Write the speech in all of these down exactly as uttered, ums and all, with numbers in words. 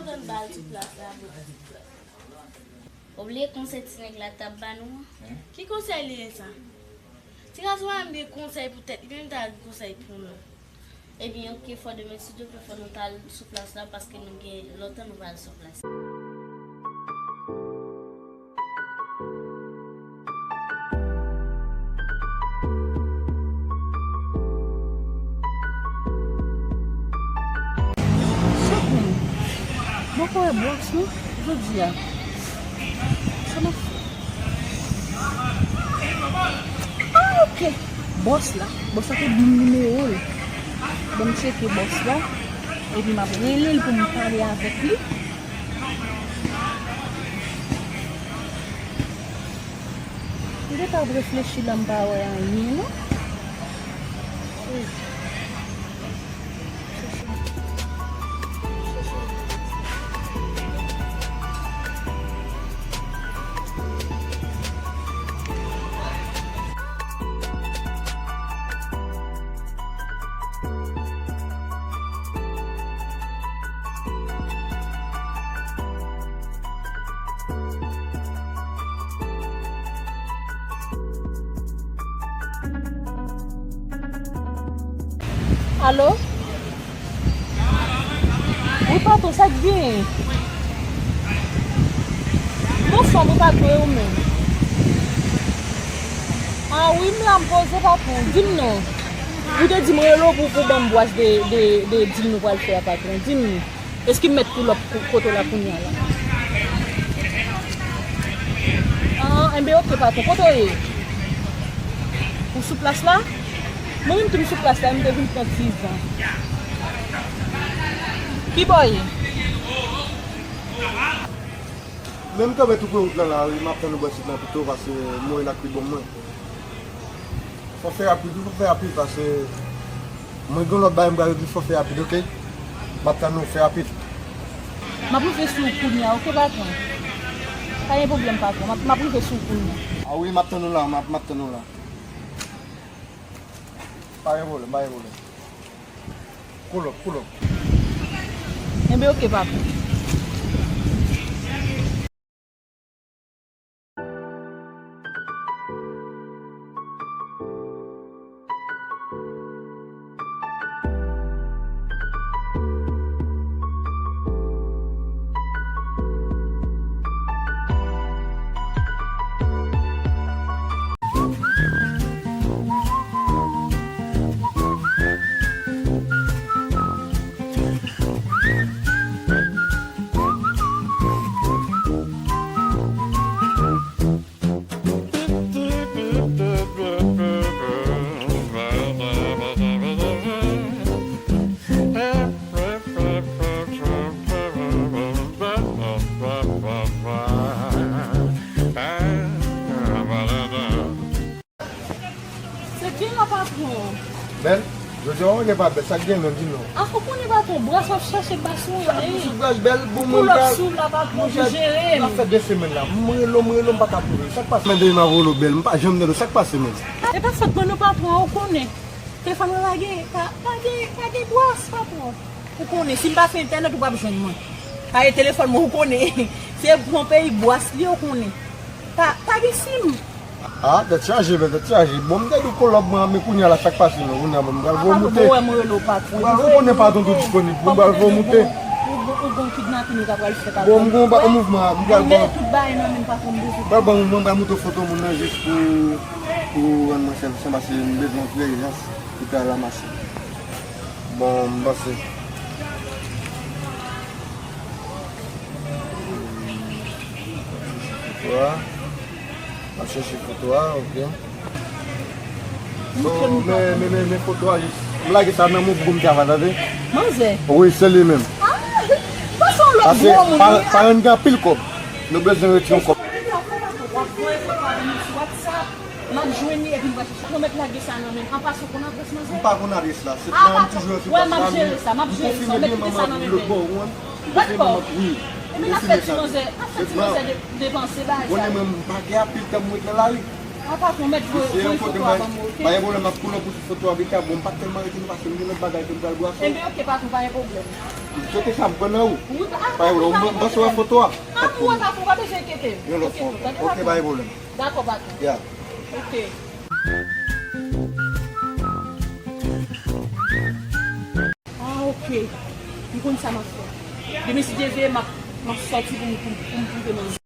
Kontan ba l sou plas la, bro. Ou bliye konsèy ti nèg la t ap ba nou an? Ki konsèy li ye sa? Ti gason an gen konsèy pou tèt li, men m ta gen konsèy pou nou. Ebyen, oke, fò demen, sitou ke fò nou t al sou plas la, paske nou gen lontan nou pa al sou plas. Chak moun, mwen kwè bòs nou, jodi a. Sa m ap fè? Ah, oke. Bòs la. Bòs la te ban m nimewo l. Ban m tcheke bòs la. Epi m ap rele l pou m pale avèk li. M te ka ap reflechi la, m pa wè anyen, non. Alo? Wi, patwon, sa k gen? M anfòm, wi, patwon, e ou menm? A wi, m la, m poze, patwon. Di m non. Ou te di m rele w pou, pou ban m bwòs de, de, de dil nou pral fè a, patwon. Di m non. Èske m mèt pull up kou-, kote w la kounye a la? Ah, enben, oke, patwon. Kote w ye? Ou sou plas la? Mwen menm tou m sou plas la, m te vin pran ti van. Ki bò w ye? Men m kanpe tou pre wout lan la, wi, m ap tann ou bò isit lan pito, paske m wè l ak pi bon mwen. Fò fè rapid, wi, fò fè rapid, paske mwen gen lòt bagay m pral regle, fò fè rapid, oke? M ap tann ou, fè rapid. M ap rive sou ou kounye a, oke, patwon? Pa gen pwoblèm, patwon. M ap, m ap rive sou ou kounye a. A wi, m ap tann ou la, m ap, m ap tann ou la. Pa gen pwoblèm, pa gen pwoblèm. Pull up, pull up. Enben, oke, patwon. Se byen la, patwon. Bèl, jodi a w gen pa bèl, sa k gen menm, di m non. Ah, ou konnen, patwon, bras w ap chache bas mwen, wi. Sa k sou bras bèl, bon, mwen pa. Pull up sou la, patwon, pou jere m. Sa fè de semèn la, m rele w, m rele w, m pa ka twouve. Sa k pase? Men de m ap rele w bèl, m pa janm tande w. Sa k pase menm? E pa fòt mwen non, patwon, ou konnen. Telefòn mwen lage, pa, pa gen, pa gen bras, patwon. Ou konnen, si m pa fè entènèt, ou p ap jwenn mwen. Pa gen telefòn mwen, ou konnen. Se yon peyi bras li, ou konnen. Pa, pa gen sim. Ah, tèt chaje, men tèt chaje. Bon, m te di w kolòb mwen, men kounye a la, sa k pase non, kounye a, bon, m pral voye w moute. Ou wè mwen rele w patwon. M pral voye w, ou konnen patwon tou disponib. M pral voye w moute. Ou gon, ou gon kidnapin ou ta pral fè, patwon. Bon, m gon ba, mouvman, m pral ban. Tout bagay nan men patwon, m bezwen. M pral ban, mwen pral montre w foto moun nan jis pou, pou rann mwen sèvis, paske m bezwen yon ti rezidans pou ta ranmase. Bon, m panse. Foto a. M ap chèche foto a, oke. So, men, men, men, men foto a, jis. M lage sa nan men w pou m travay, tande? Manzè. Wi, se li menm. Ah, paske w yon lòt gwo moun, wi. Paske pa, parenn gen anpil kòb. Nou bezwen retire yon kòb. W ap voye foto a ban nou sou WhatsApp. M ap jwenn li epi m pral chèche. Ou mèt lage sa nan men m. An pasan, ou konn adrès manzè? M pa konn adrès la. Se nan m toujou sou plas la, men m konfime byen manman lòt bò, ou konprann? M konfime manman, wi. M konfime sa. Depanse bagay sa. Konnen mwen, m pa gen anpil tan pou m ret nan lari. Patwon, mèt voye foto a ban mwen, oke? Pa gen pwoblèm, m ap koule pou sou foto a, Bika. Bon, m pa t tèlman rete non, paske m gen lòt bagay ke m pral bwase. Enben, oke, patwon, pa gen pwoblèm. Sote sa, m pran nan ou. Wi, pa, pa gen pwoblèm, m pase wè foto a. M ap wè, patwon, pa bezwen enkyete. Yon lòt fwa ankò. Oke, pa gen pwoblèm. Dakò, patwon. Ya. Oke. Ah, oke. M konn sa m ap fè. Demen, si Dye vle, m ap, m ap sòti pou m, pou m, pou m, pou m te manje.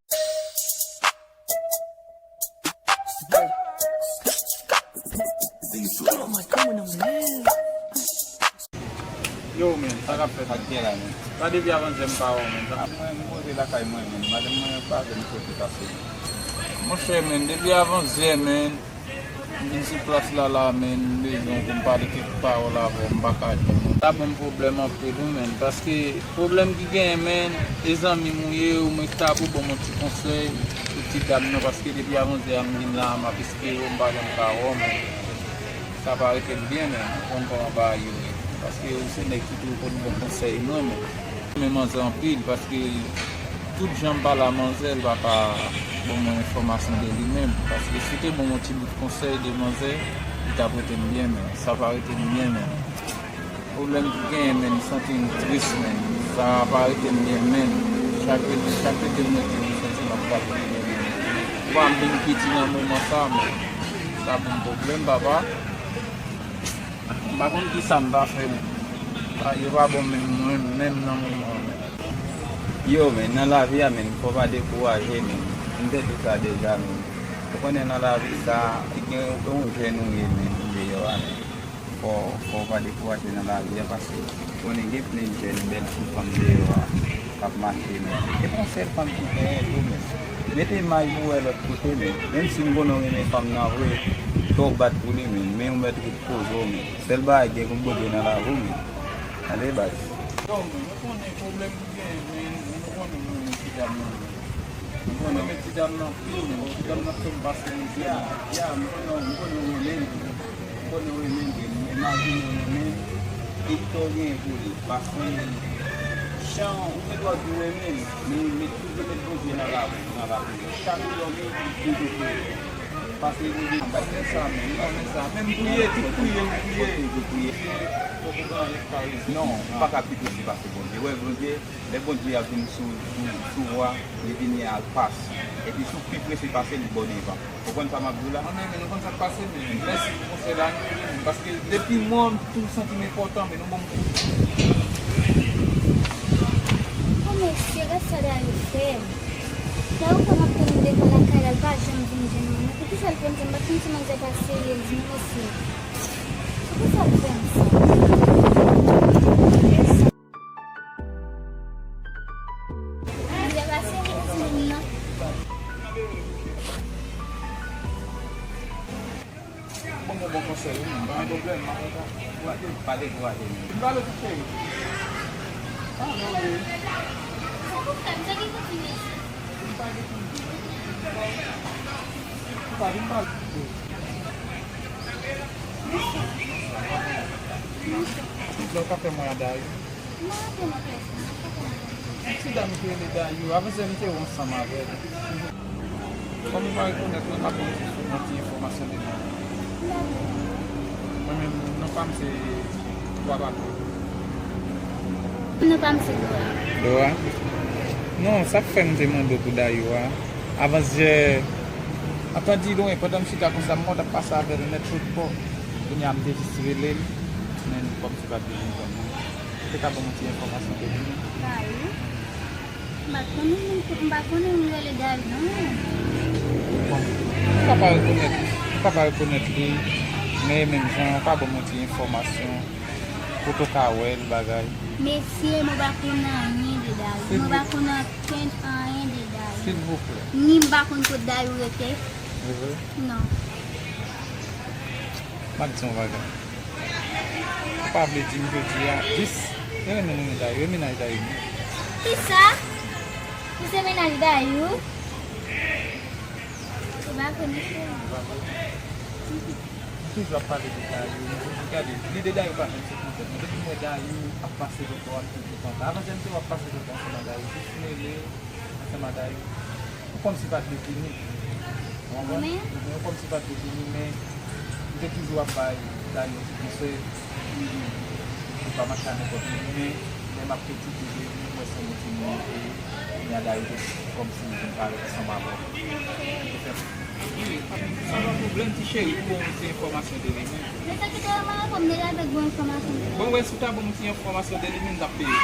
Yo, men, sa k ap fèt? Sa k gen la, men? Sa depi avanjè m pa wè w, men. Sa... Mwen, m poze lakay mwen, men. Madanm mwen pa vle m soti pase. Monchè, men, depi avanjè, men. M vin sou plas la, la, men, m bezwen pou m pale kèk pawòl avè w, m pa ka di w. Sa ban m pwoblèm anpil, wi, men, paske pwoblèm ki genyen, men, e zanmi m ou ye, ou mwen ta pou ban m yon ti konsèy pou ti dam nan, paske depi avanjè a m vin la, m ap espere w, m pa janm ka wè w, men, sa pa rete m byen, men, ou konn kòman bagay yo ye, paske ou se nèg ki toujou konn bon konsèy mwen, men. Men manzè anpil, paske tout jan m pale a manzè, l pa ka ban mwen enfòmasyon de li menm. Paske si w te ban m yon ti bout konsèy de manzè, li t ap rete m byen, men sa pa rete m byen, men. Pwoblèm ki genyen, men, m santi m tris, men. Sa pa rete m byen, men. Chak rete, chak rete m rete, m santi m ap pral pi byen, men. Ou pa m vin piti nan moman sa, men. Sa ban m pwoblèm, papa. M pa konn kisa m ta fè, men. Sa yo pa bon menm, mwen menm nan moman an, men. Yo, men, nan lavi a, men, fò w pa dekouraje, men. M te di w sa deja, men. Ou konnen nan lavi sa, gen yon jèn ou ye, men, ou deyò a, men. Fò, fò w pa dekouraje nan lavi a, paske ou konnen gen plen jèn bèl ti fanm deyò a k ap mache, men. E pa yon sèl fanm ki genyen tou, men. Mete imaj pou w wè lòt kote, men. Menm si m konnen w renmen fanm nan vre, fò w bat pou li, men. Men yon mèt rit poze w, men. Sèl bagay gen pou Bondye nan lavi w, men. Tande, baz. Yo, men, nou konnen pwoblèm ki genyen, men. Nou konnen nou renmen ti dam nan, men. Nou konnen men ti dam nan anpil, men. Ti dam nan fè m pase mizè, men. Ya, m konnen, m konnen w renmen l. M konnen w renmen l, men imajine w renmen l, e kisa w genyen pou li. Paske, jan ou gen dwa di w renmen l, men met, toujou met Bondye nan lavi, nan lavi w. Chak jou w dòmi, toujou priye. Paske Bondye, m pa di sa, men m konnen sa. Men m priye, tout priye, m priye. Toujou priye. Fòk ou gen anyen k ka rezon. Non, ou pa ka pi prese pase Bondye. Wè, Bondye, lè Bondye ap vin sou, sou, sou ou a, li vini al pas. Epi si w pi prese pase l, li ba w devan. Ou konprann sa m ap di w la? Mwen menm, nou konn sa k pase, men mèsi pou konsèy la, nou, paske depi mwen, m toujou santi m enpòtan, men nou ban m kou. O mesye, gad sa Dayou fè m. Dayou fè m ap tann li devan lakay la, li pa janm vin jwenn mwen. Poukisa l pran m sa? M pa t konn si manzè pa seryez, non, mesye. Poukisa l fè m sa? Li pa seryez menm non. Bon, bon, bon konsèy, wi, men pa gen pwoblèm, m ap gade. Pa dekouraje, men. Vin pale tout, cheri. Pale, wi. Sa pou fè m, sa ki kontinye sa? Vin pale tout. Ou pa vin pale tout. Lè w ka fè mwen a Dayou. Ti dam ki rele Dayou, avan se m te ansanm avè l. Kòm ou pa rekonèt mwen, m ap ba w ti, yon ti enfòmasyon de mwen. Mwen menm, non pa m se Dwa Bato. Non pa m se Dora. Dora? Non, sa k fè m te mande w pou Dayou a. Avan yè, ap tann di lwen, pandan m chita konsa, m wè w t ap pase avè l nèt tout bò. Kounye a, m te jis rele l, men kòmsi pa t vin jwenn mwen. Ou te ka ban m yon ti enfòmasyon de li? Dayou? M pa konnen moun, m pa konnen moun rele Dayou, non. Bon, ou ka pa rekonèt, ou ka pa rekonèt li, men menm jan, ou ka ban m yon ti enfòmasyon pou w ka wè l bagay. Mesye, mwen pa konn anyen de Dayou. Mwen pa konn ankenn anyen de Dayou. Silvouplè. Ni m pa konn kot Dayou rete. Non. M ap di yon bagay. Ou pa vle di m jodi a, jis, e renmen moun Dayou, e mennaj Dayou, non. Kisa? Ou se mennaj Dayou? Ou pa konnen, cheri. Ou toujou ap pale de Dayou, men gade, lide Dayou pa menm sot nan tèt mwen. Depi m wè Dayou ap pase lòt bò a, m toujou kontan. Avan yè m te wè w ap pase lòt bò ansanm a Dayou, jis m rele ansanm a Dayou. Ou kòmsi pa t vle vini. Konprann? Mwen menm, kòmsi pa te vini, men m te toujou ap bay Dani yon ti konsèy. Li pa mache a nenpòt moun, men lè m ap kritike Jeremi, m wè se yon moun ki moun li te ye. Kounye a Dani te kòmsi li vin parèt ansanm avè w. Li te fè m. Wi, sa pa pwoblèm, ti cheri, pou bon ti enfòmasyon de li menm. Men sa ki te remarke, m te avèk bon enfòmasyon de li. Bon, wè, si w ta ban m ti enfòmasyon de li menm, m t ap peye.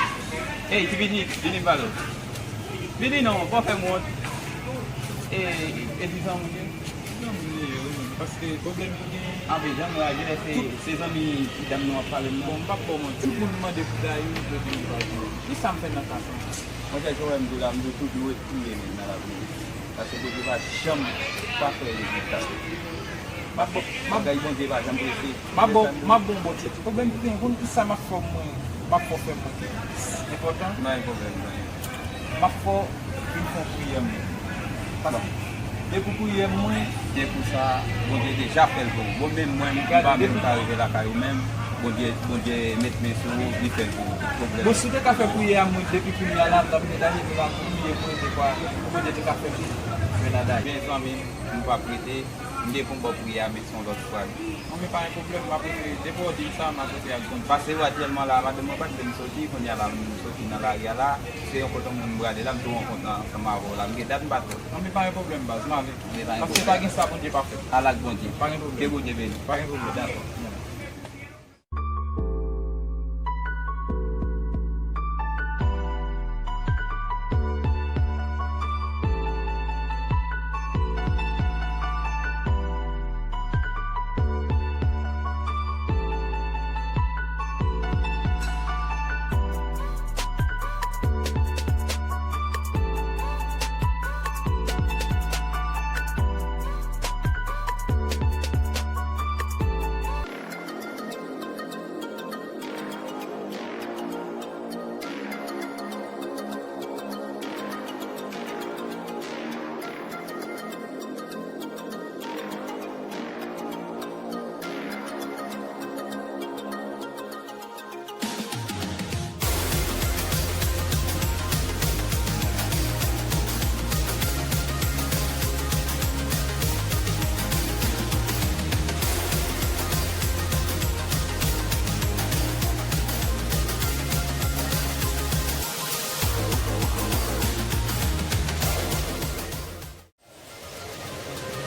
Ey, ti pitit, vini m pale w. Vini non, pa fè m wont. E, e di zanmi w ye? Zanmi m li ye, wi, men paske pwoblèm ki genyen. Anben, jan m wè a, genlè se, se zanmi ti dam nan w ap pale m nan. Bon, m p ap ba w manti, tout moun mande pou Dayou, yo di m pa di. Kisa m fè nan ka sa? Monchè, jan w wè m di w la, m di w tout dwe touye menm nan lavi. Paske Bondye pa janm pa fè rezilta. M ap, m ap, bagay Bondye pa janm prese. M ap ba w, m ap ba w bon ti. Pwoblèm ki genyen, konn kisa m ap fè w mwen, m ap fè w fè mwen. Enpòtan? Pa gen pwoblèm, pa gen. M ap fè w vin fè yon priyè mwen. Paske depi w priyè mwen, se pou sa, Bondye deja fè l pou ou. Bon, menm mwen, m pa menm ka rive lakay ou menm, Bondye, Bondye met men sou ou, li fè l pou ou. Pwoblèm. Bon, si w te ka fè priyè a mwen depi kounye a la, m t ap gen Dani pou m ap priye pou l te kwa, pou Bondye te ka fè m jwenn a Dani. Byen, zanmi m, m p ap rete. M gen pou m ba w priyè a, men se yon lòt fwa. Non, men pa gen pwoblèm, m ap rete. Depi w di m sa, m ap rete ak zanmi. Paske w aktyèlman la, madanm mwen pa t vle m soti, kounye a la, m soti nan lari a la. Se yon kote moun m prale la, m tou rankontre ansanm avè w la. M gen dat m pa t wè w. Non, men pa gen pwoblèm, baz, m ale. Men pa gen pwoblèm. Paske pa gen sa Bondye pa fè. Al ak Bondye. Pa gen pwoblèm. Ke Bondye beni w. Pa gen pwoblèm. Dakò.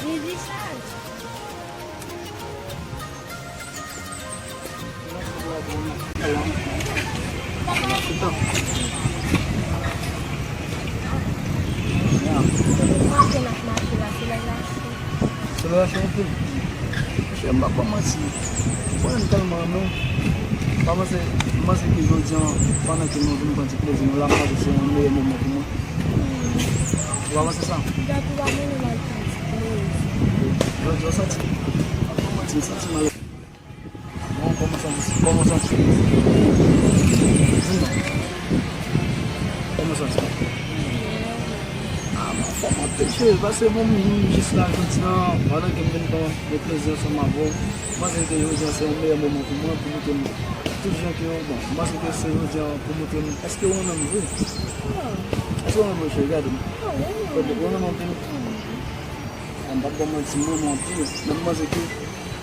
Li di sa. Mache n ap mache la, se lè l achte. Se lè l achte anpil. Monchè, m p ap ba w manti. Mwen menm tèlman renmen w. M pa panse, m panse ke jodi a, pandan ke nou vin pran ti plezi nou la, m panse se yon meyè moman pou mwen. Ou pa panse sa? Gade, ou pa vle nou al pran ti plezi. Jodi a, w santi, m ap ba w manti, m santi m alèz. Bon, kòman w santi, kòman w santi? Di non. Kòman w santi? Ah, m anfòm anpil, cheri, paske bon, m vin jis la jodi a, pandan ke m vin pran de plezi ansanm avè w, m panse ke jodi a se yon meyè moman pou mwen, pou montre m tout jan ke, bon, m panse ke se jodi a pou montre m, èske w renmen m vre? Èske w renmen m, cheri? Gade m. Gade, ou renmen m anpil? Ah, m p ap ba w manti, m renmen w anpil. Men m panse ke,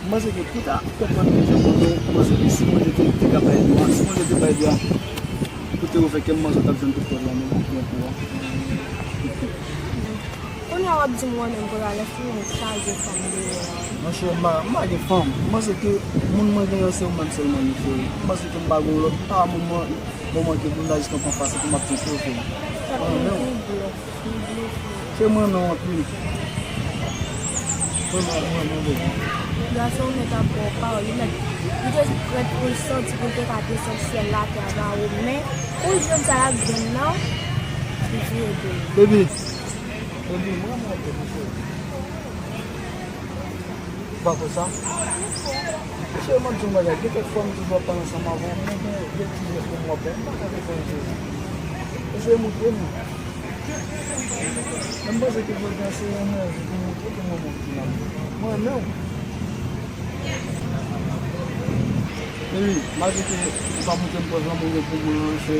m panse ke pou w ta konprann ke jan m renmen w, m panse ke si Bondye te, te ka bay dwa, si Bondye te bay dwa pou te ouvè kè m, m panse w t ap jwenn tout pòt la, men, men pou w. Kounye a w ap di m w renmen m, kounye a lè fini w chaje fanm deyò a. Monchè, m pa, m pa gen fanm. M panse ke moun mwen genyen se ou menm sèlman li, cheri. M panse ke m pa gen lòt pa moman, moman ke pou m ta jis nan pran fas pou m ap tcheke w, cheri. Mwen renmen w. Li blofe. Se mwen menm anpil. Mwen menm, mwen menm, baby. Gason mèt ap ba w pawòl, li mèt, li te prèt pou l sòti, pou l te ka desann syèl latè a ba ou, men pou l jwenn sa l ap jwenn nan, li vire do l. Baby, baby, mwen renmen w anpil, cheri. Ou pa kwè sa? Mesye, m ap di w yon bagay, gen kèk fwa m toujou ap pale ansanm avè w, men gen de ti jès ke m wè w ap fè, m pa ka konprann, cheri. Mesye, montre m. Men m panse ke jodi a se yon move pou montre ke mwen menm ki la. Mwen renmen w. Epi, malgre ke ou pa montre m prèv lanmou ou gen pou mwen an, se,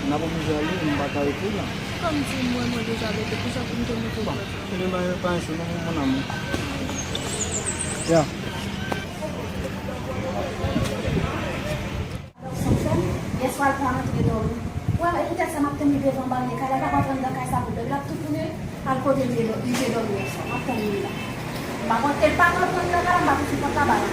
n ap oblije ale, m pa ka rete la. Kòm di mwen, mwen deja leve, pou sa pou m te moute. Bon, leve pa, pa yon sou non, mon amour. Ya. Yèswa l pa rantre dòmi. Wè, e poutèt sa m ap tann li devan baryè kay la, l pa pral rantre nan kay sa pou bèl, l ap tou tounen al kote l te dò-, li te dòmi yèswa. M ap tann li la. M pa konn, e l pa pral rantre nan kay la, m pa konn si pòt la ba l.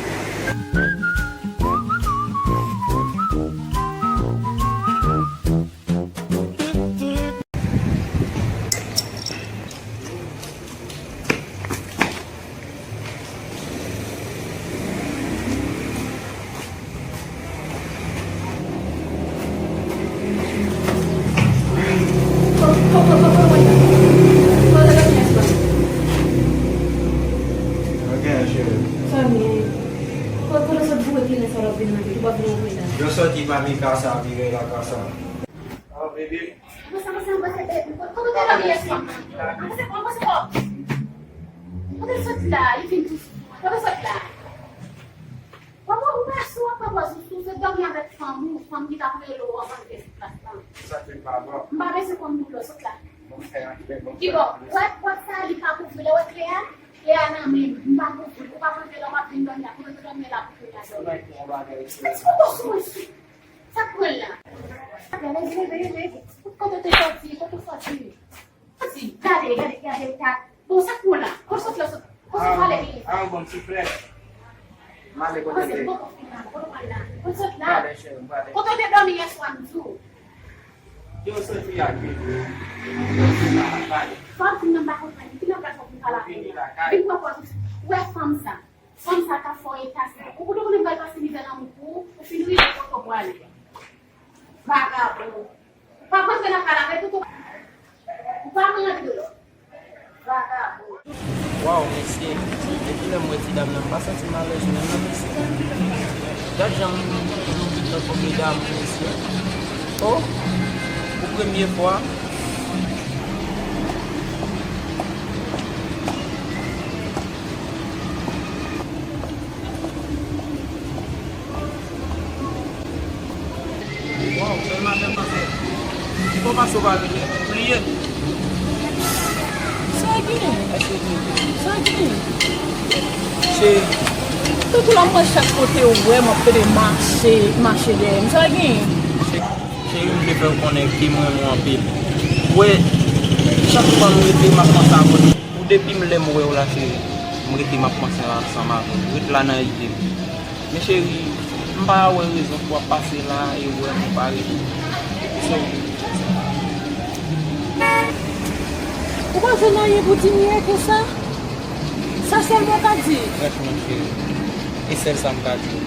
Yo sòti pa vin kasa, vire la kasa. Oh, baby. Avanse, avanse, avanse, baby. Kote w te dòmi yè swa? Avanse, avanse, avanse. Kote l sot la? Li vin tou sou mwen. Kote l sot la? Papa, ou pa sou, papa, sou, sou, se dòmi avèk fanm ou, fanm ki t ap rele w anvan l te sou plas la. Sa te pa bon. M pa bezwen konn moun lò, sot la. Bon, fè antre, bon. Ki bò? Wè, pòt sa, li pa kouvri. Lè w wè kle a, kle a nan men m. M pa kouvri. Ou pa kouvri lè w ap vin dòmi a. Kote w te dòmi la pou kle a dòmi? Mèt yon bagay sou. Mèt yon bagay sou mwen. Sa k pran l la? Leve, leve, leve. Kote w te soti? Kote w soti? Soti. Gade, gade, gade, gade. Bon, sa k pran w la? Kote w sot la? Kote w sot la? Ah, bon, ti frè. M ale kote l te. Kote w pral la? Kote w sot la? Gade, cheri, m prale. Kote w te dòmi yè swa, m di w? Yo soti ak vin. Fò m fin nan, m pa konprann. Ki nan plas pou m pale avè w la? Vin pran pòz ou. Ou wè fanm sa? Fanm sa ka fè w eta sa. Ou konnen konnen m pral pase mizè nan mou pou ou, ou fin rive kote w prale. Vagabon. Pa rantre nan kay la, men tout ou, ou pa rantre. Vagabon. Waw, mesye, depi lè m wè ti dam nan, m pa santi m alèz menm non, mesye. Gad jan m louvri nan fòm medam, mesye. Oh, pou premye fwa. Waw, bèl maten, manzè. Ki bò pase w pa rele? Bliye. Sa gen? Èske w bliye? Sa gen? Cheri. Tankou la, mwen chak kote w wè, mwen pede mache, mache dèyè m. Sa gen? Cheri, m vle fè w konnen ke m renmen w anpil. Ou wè, chak fwa m rete, m ap panse avè w. Pou depi m lè m wè w la, cheri, m rete m ap panse ansanm avè w. Ret la nan ide m. Men cheri, m pa wè rezon pou w ap pase la e wè m ou pa rete. So, ou pa jwenn anyen pou di m yè ke sa? Sa sèlman w ka di? Franchman, cheri, e sèl sa m ka di w.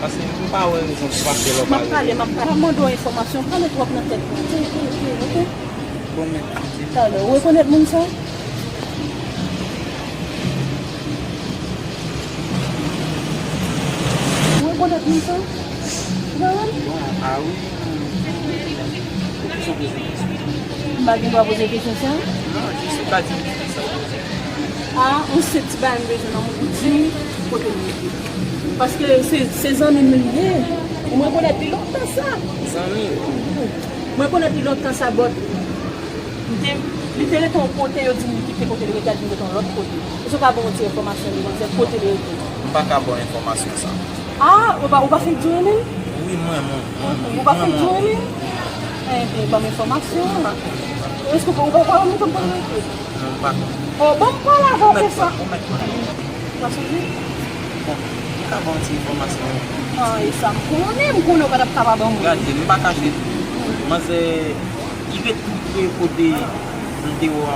Paske m pa wè rezon pou w pase la w pa rete. M ap pale, m ap pale. M ap mande w enfòmasyon, pale twòp nan tèt mwen. Oke, oke, oke, oke. Bon, men, talè, ou rekonèt moun sa? Ou rekonèt moun sa? Ou pa wè l? Bon, a wi. Ou bezwen poze kesyon. M pa gen dwa poze kesyon sa? Non, jis ou ka di m kisa w bezwen. A, yon senp ti bagay m bezwen nan moun pou di m kote m rete. Paske se, se zanmi m li ye. Ou mwen konèt li lontan sa. Zanmi? Mwen konèt li lontan sa, but li te, li te rete yon kote, yo di m li kite kote li rete, al vin rete yon lòt kote. Èske w ka ban m yon ti enfòmasyon li, manzè, kote li rete? M pa ka ba w enfòmasyon sa. A, ou pa, ou pa fenk di w renmen l? Wi, mwen, mwen, mwen. Ou pa fenk di w renmen l? Enben, ban m enfòmasyon an. Èske ou pa, ou pa, ou pa wè m konn kote l rete? Non, m pa konn. O, ban m pale avè w konsa. Ou mèt konnen. Ou pa sonje? Bon, m ka ba w ti enfòmasyon. A, e sa m konnen, m konnen w pa t ap ka pa ban mwen. Gade, m pa kache tou. Manzè, li ret tou pre kote m te wè w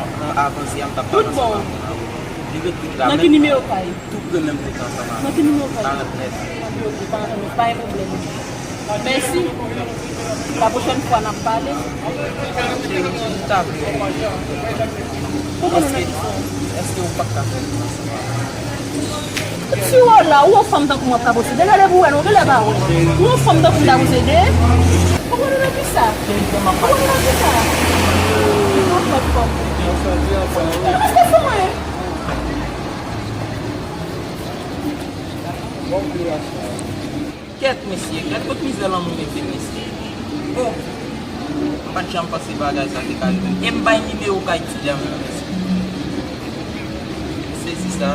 avan yè a, m t ap pale ansanm avè w. Li ret tou la. Nan ki nimewo kay? Tou pre menm kote ansanm avè w. Nan ki nimewo kay? Karant nèf. Oke, oke, karant nèf, pa gen pwoblèm. Mèsi. La pwochèn fwa n ap pale. Èske, èske ou pa t ka fè l ansanm avè m? Ti wè la, ou yon fanm tankou mwen ap ka posede. Gade pou wè non, genlè pa wè. Ou yon fanm tankou m ta posede. Ou konn nan kisa? Ou konn nan kisa? Ou yon fanm. Èske se mwen? Kèt, mesye, gad kot mizè lanmou mete m, mesye. Oh! M pa t janm panse bagay sa te ka rive m. E m bay nimewo kay ti dam nan, mesye. Sezi sa.